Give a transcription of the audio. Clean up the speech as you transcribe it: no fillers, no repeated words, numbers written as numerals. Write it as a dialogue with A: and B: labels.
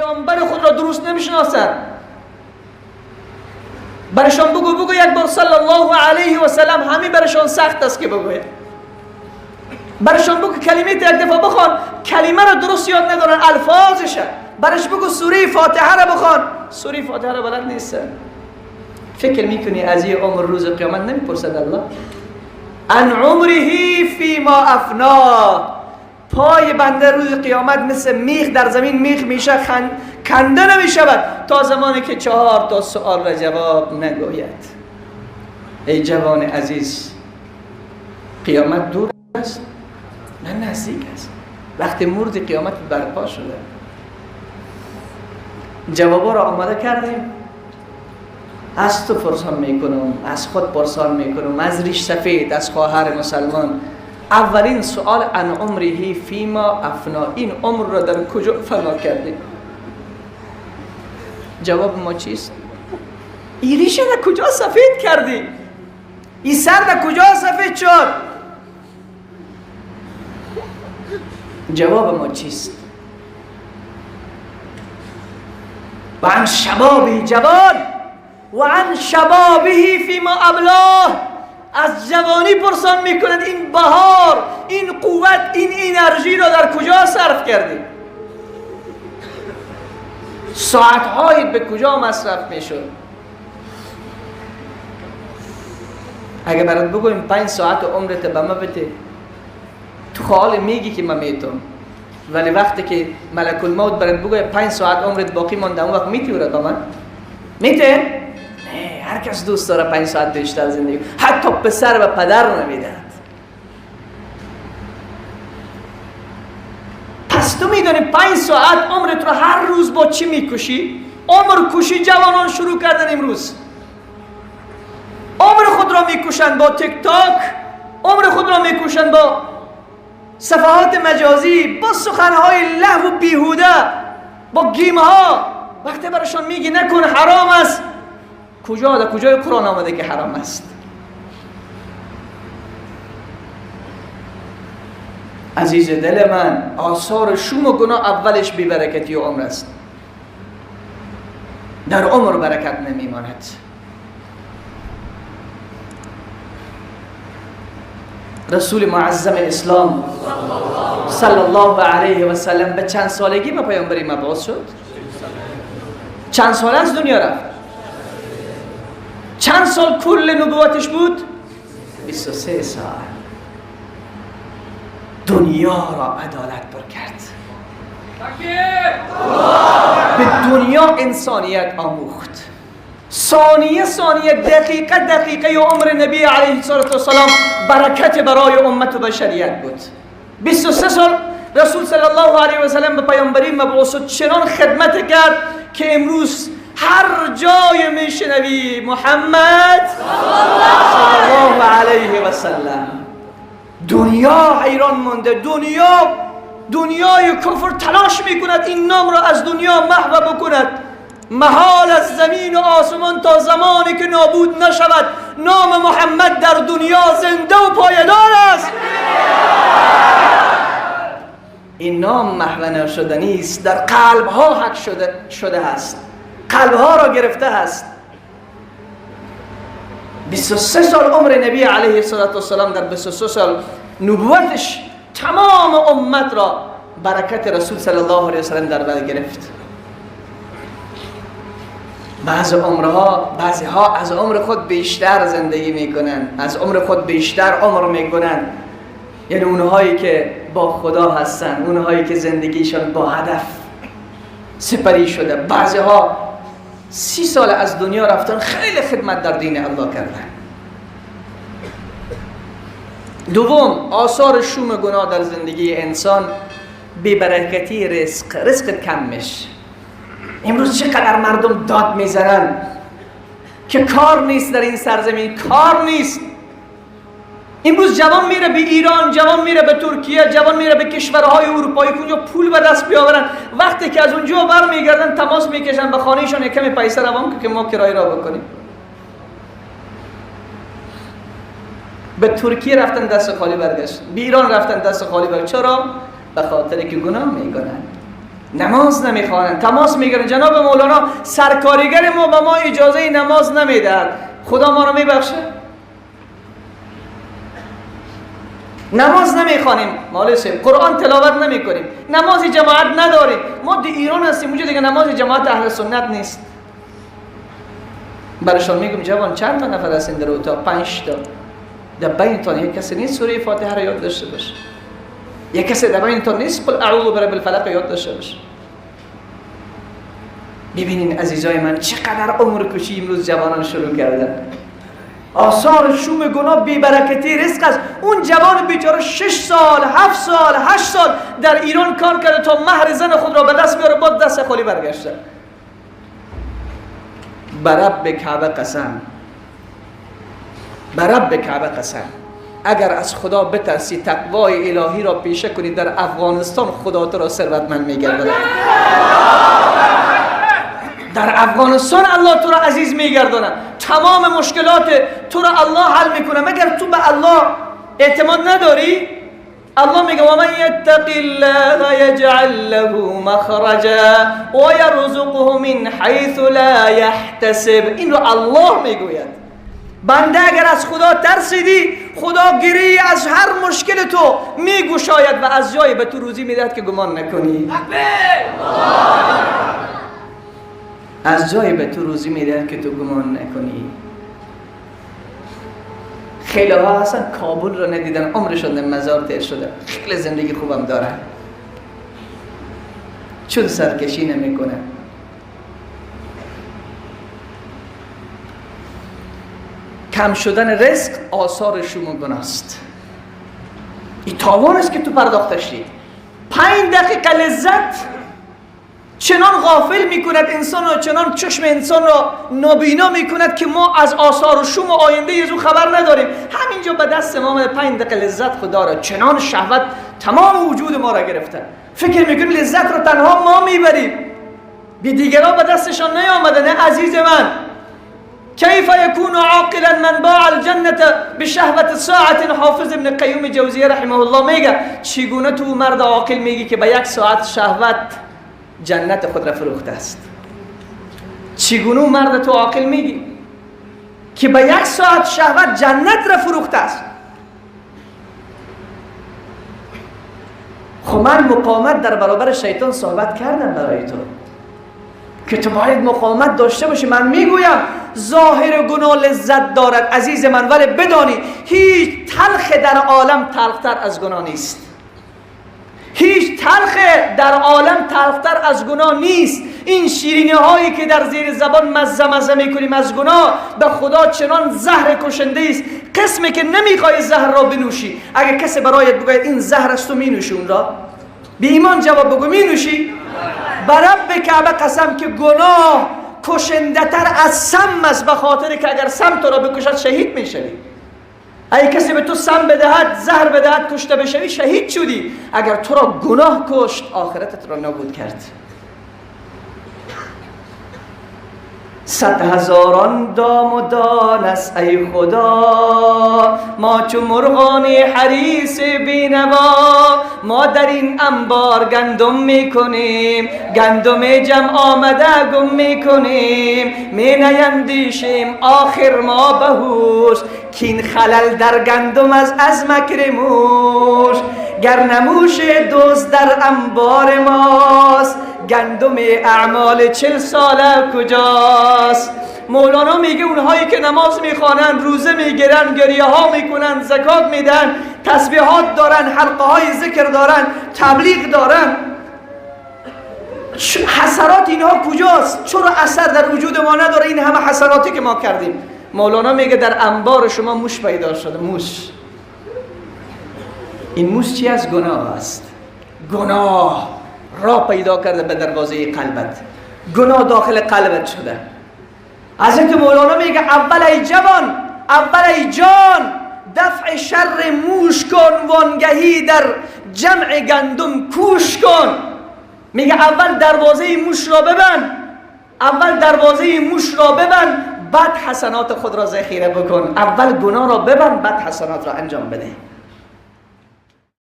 A: پیامبر خود را درست نمیشناسند. برشان بگو، بگو یک بار صلی الله علیه و سلم، همین برشان سخت است که بگوید. برشان بگو کلمه یک دفعه بخوان، کلمه را درست یاد ندارن، الفاظش. برش بگو سوره فاتحه را بخوان، سوره فاتحه را بلد نیستن. فکر میکنی از این عمر روز قیامت نمیپرسد الله؟ عن عمره فیما افنا. پای بنده روز قیامت مثل میخ در زمین میخ میشه، کنده نمیشود تا زمانی که 4 تا سوال را جواب نگوید. ای جوان عزیز، قیامت دور است نه نزدیک است. وقتی مرد قیامت برپا شده. جوابا را آماده کردیم. از تو پرسان میکنم، از خود پرسان میکنم، از ریش سفید، از خواهر مسلمان. اولین سوال عن عمره فیما افنا، این عمر را در کجا فنا کردی؟ جواب ما چیست؟ این ریشه در کجا سفید کردی؟ این سر در کجا سفید شد؟ جواب ما چیست؟ و عن شبابه، جوان، و عن شبابه فیما ابلاه. از جوانی پرسان میکند این بهار، این قوت، این انرژی را در کجا صرف کردی؟ ساعتهایی به کجا مصرف میشد؟ اگه برات بگویم 5 ساعت عمرت به ما بده، تو خیال میگی که من میتونم، ولی وقتی که ملک الموت برات بگوید 5 ساعت عمرت باقی مانده، اون وقت میتی به من؟ میته؟ نه، هر کس دوست داره 5 ساعت بیشتر زندگی، حتی پسر و پدر نمیدهد. پس تو میدونی 5 ساعت عمرت رو هر روز با چی میکشی؟ عمر کشی جوانان شروع کردن امروز. عمر خود را میکشند با تیک تاک، عمر خود را میکشند با صفحات مجازی، با سخنهای لغو و بیهوده، با گیمها. وقتی براشان میگی نکن حرام است، کجا در کجای قرآن آمده که حرام است؟ عزیز دل من، آثار شوم و گناه اولش بی‌برکتی عمر است. در عمر برکت نمیماند. رسول معظم اسلام صلی الله علیه و سلم به چند سالگی به پیامبری مبعوث شد؟ چند سال از دنیا رفت؟ چند سال کل نبوتش بود؟ 23 سال. دنیا را عدالت پر کرد، به دنیا انسانیت آموخت. ثانیه ثانیه، دقیقه دقیقه عمر نبی علیه السلام برکت برای امت و بشریت بود. 23 سال رسول صلی الله علیه و سلم به پیامبری مبعوث شد، چنان خدمت کرد که امروز هر جای میشنوی محمد صلی الله علیه و سلم، دنیا حیران مانده. دنیای کفر تلاش میکند این نام را از دنیا محو بکند. محال از زمین و آسمان تا زمانی که نابود نشود نام محمد در دنیا زنده و پایدار است. این نام محو نشدنی است، در قلب ها حک شده است، قلب ها را گرفته است. 23 سال عمر نبی علیه السلام، در 23 سال نبوتش تمام امت را برکت رسول صلی الله علیه وسلم در بر گرفت. بعضی عمرها، بعضی ها از عمر خود بیشتر زندگی میکنن، از عمر خود بیشتر عمر میکنن. یعنی اونهایی که با خدا هستن، اونهایی که زندگیشان با هدف سپری شده. بعضی ها 30 سال از دنیا رفتن، خیلی خدمت در دین الله کردن. دوم، آثار شوم گناه در زندگی انسان بی‌برکتی رزق، رزق کم میشه. امروز چقدر مردم داد میزنن که کار نیست در این سرزمین، کار نیست. امروز جوان میره به ایران، جوان میره به ترکیه، جوان میره به کشورهای اروپایی که اونجا پول به دست بیاورن. وقتی که از اونجا برمیگردن تماس میکشن به خانهشان، یک کمی پیسه روان که ما کرایه را بکنیم. به ترکیه رفتن دست خالی برگشت، به ایران رفتن دست خالی برگشت. چرا؟ به خاطر که گناه میکنن. نماز نمیخوانند. تماس میگیرن جناب مولانا سرکارگر ما به ما اجازه نماز نمیدهد، خدا ما رو میبخشه؟ نماز نمیخوانیم مالسیم، قرآن تلاوت نمیکنیم، نماز جماعت نداریم. ما در ایران هستیم، اونجا دیگه نماز جماعت اهل سنت نیست. برشان میگم جوان چند تا نفر هستین در اتاق؟ 5 تا. در بینتان یک کسی نیست سوره فاتحه را یاد داشته باشه، یک کسی در بینتان نیست قل اعوذ برب الفلق یاد داشته باشه. ببینین عزیزای من چقدر عمر کشی امروز جوانان شروع کردن. آثار شوم گناه بی‌برکتی رزق است. اون جوان بیچاره 6 سال 7 سال 8 سال در ایران کار کرده تا مهر زن خود را به دست بیاره، بعد دست خالی برگشته. برب کعبه قسم، برب کعبه قسم، اگر از خدا بترسی تقوای الهی را پیشه کنی در افغانستان خدا تو را ثروتمند می‌گرداند. در افغانستان الله تو را عزیز می‌گرداند، تمام مشکلات تو را الله حل میکنه. مگر تو به الله اعتماد نداری؟ الله میگه و من یتق الله یجعل له مخرجا و یرزقه من حیث لا یحتسب. این رو الله میگوید. بنده اگر از خدا ترسیدی، خدا گری از هر مشکل تو میگشاید و از جایی به تو روزی میدهد که گمان نکنی. از جایی به تو روزی میدهد که تو گمان نکنی. خیلی ها هستن کابل رو ندیدن، عمرشون در مزار تیر شده، خیلی زندگی خوبم دارن، چون سرکشی نمیکنه. کم شدن رزق آثار شوم و گناه است. این تاوان است که تو پرداختش دید. 5 دقیقه لذت چنان غافل میکند انسان را، چنان چشم انسان را نابینا میکند که ما از آثار و شوم و آینده از او خبر نداریم. همینجا به دست ما آمده 5 دقیقه لذت خدا را، چنان شهوت تمام وجود ما را گرفته. فکر میکنیم لذت را تنها ما میبریم، بی دیگران به دستشان نیامده. نه عزیز من، کیف یکون عاقلا من باع الجنة بشهوة ساعة. حافظ ابن قیم جوزیه رحمه الله میگه چگونه تو مرد عاقل میگی که به 1 ساعت شهوت جنت خود را فروخته است؟ چگونه مرد تو عاقل میگی که به 1 ساعت شهوت جنت را فروخته است؟ خب من مقاومت در برابر شیطان صحبت کردم برای تو که تو باید مقاومت داشته باشی. من میگویم ظاهر گناه لذت دارد عزیز من، ولی بدانی هیچ تلخ در عالم تلختر از گناه نیست. هیچ تلخ در عالم تلختر از گناه نیست. این شیرینی هایی که در زیر زبان مزه مزه میکنیم از گناه، به خدا چنان زهر کشنده است، قسمی که نمیخوای زهر را بنوشی. اگر کسی برایت بگوید این زهر است تو مینوشی اون را؟ بی ایمان جواب بگو مینوشی؟ برب کعبه قسم که گناه کشنده تر از سم است، به خاطر که اگر سم تو را بکشد شهید میشوی. اگه کسی به تو سم بدهد، زهر بدهد، کشته بشوی، شهید شدی. اگر تو را گناه کشت، آخرتت را نابود کرد. 100 هزاران دام و دان است ای خدا، ما چو مرغان حریص بینوا، ما در این انبار گندم میکنیم، گندم جمع آمده گم میکنیم، می نیندیشیم آخر ما بهوش، کین خلل در گندم از مکر موش، گر نموش دوست در انبار ماست، گندم اعمال 40 ساله کجاست؟ مولانا میگه اونهایی که نماز میخوانن، روزه میگیرن، گریه ها میکنن، زکات میدن، تسبیحات دارن، حلقه های ذکر دارن، تبلیغ دارن، حسرات اینها کجاست؟ چرا اثر در وجود ما نداره این همه حسراتی که ما کردیم؟ مولانا میگه در انبار شما موش پیدا شده. موش، این موش چی از گناه است. گناه را پیدا کرده به دروازه قلبت، گناه داخل قلبت شده. حضرت مولانا میگه اول ای جوان، اول ای جان، دفع شر موش کن، وانگهی در جمع گندم کوش کن. میگه اول دروازه موش را ببند، اول دروازه موش را ببند، بعد حسنات خود را ذخیره بکن. اول گناه را ببند، بعد حسنات را انجام بده.